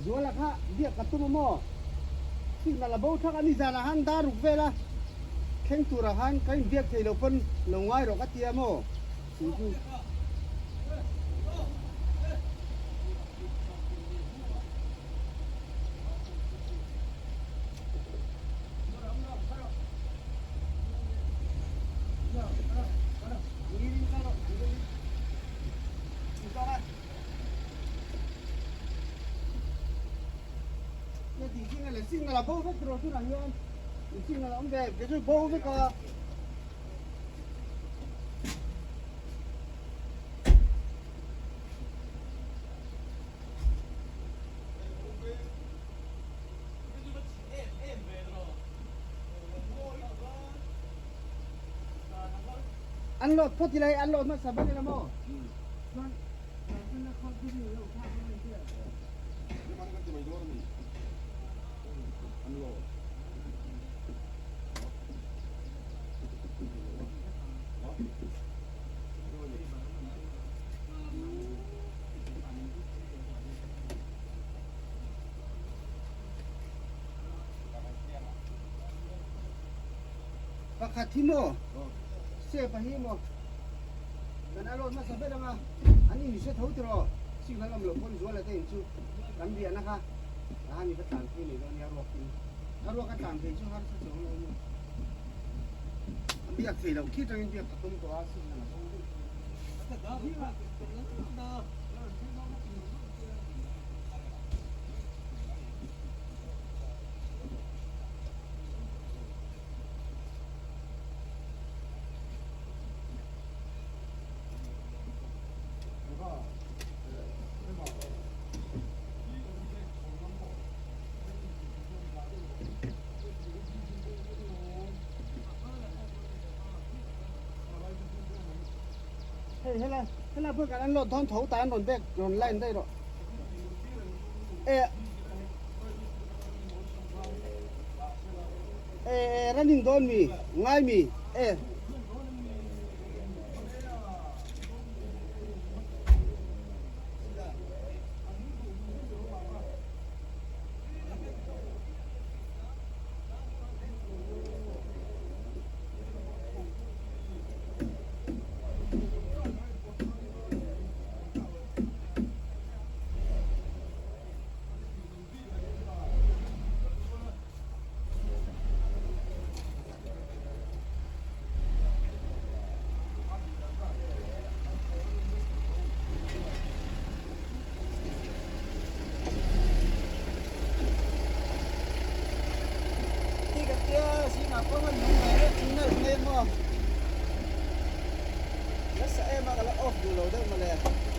Zuala kha biak ka tum a maw? Signal a bo thak a, nizanah khan dar ruk vel a thleng turah khan ka inbiak thei lo pawn lo ngai rawh ka ti a maw? Chu chu. Signal a bo vek tawh tunah hian signal a awm ve kei chu bo vek a. An lawt phawt ila hei an lawt hmasa ber ila maw? Chuan Pakhat hi maw Sepa hi maw kan a load hmasa ber anga an in hre tho tiraw signal awm loh pawn zuala te in chu kan riahna kha a ni ka tlan phei nei dawn nia ruak in a ruak a tlan phei chu harsa chuang lo maw a biak thei loh khi tangin biak ka tum tawh a signal a bo daih Hei helai helai pawh kan an lawt dawn tho tan rawn bag rawn line daih rawh e e running dawn mi ngai mi e. Nasa em a ka la off duh lo deuh mawle.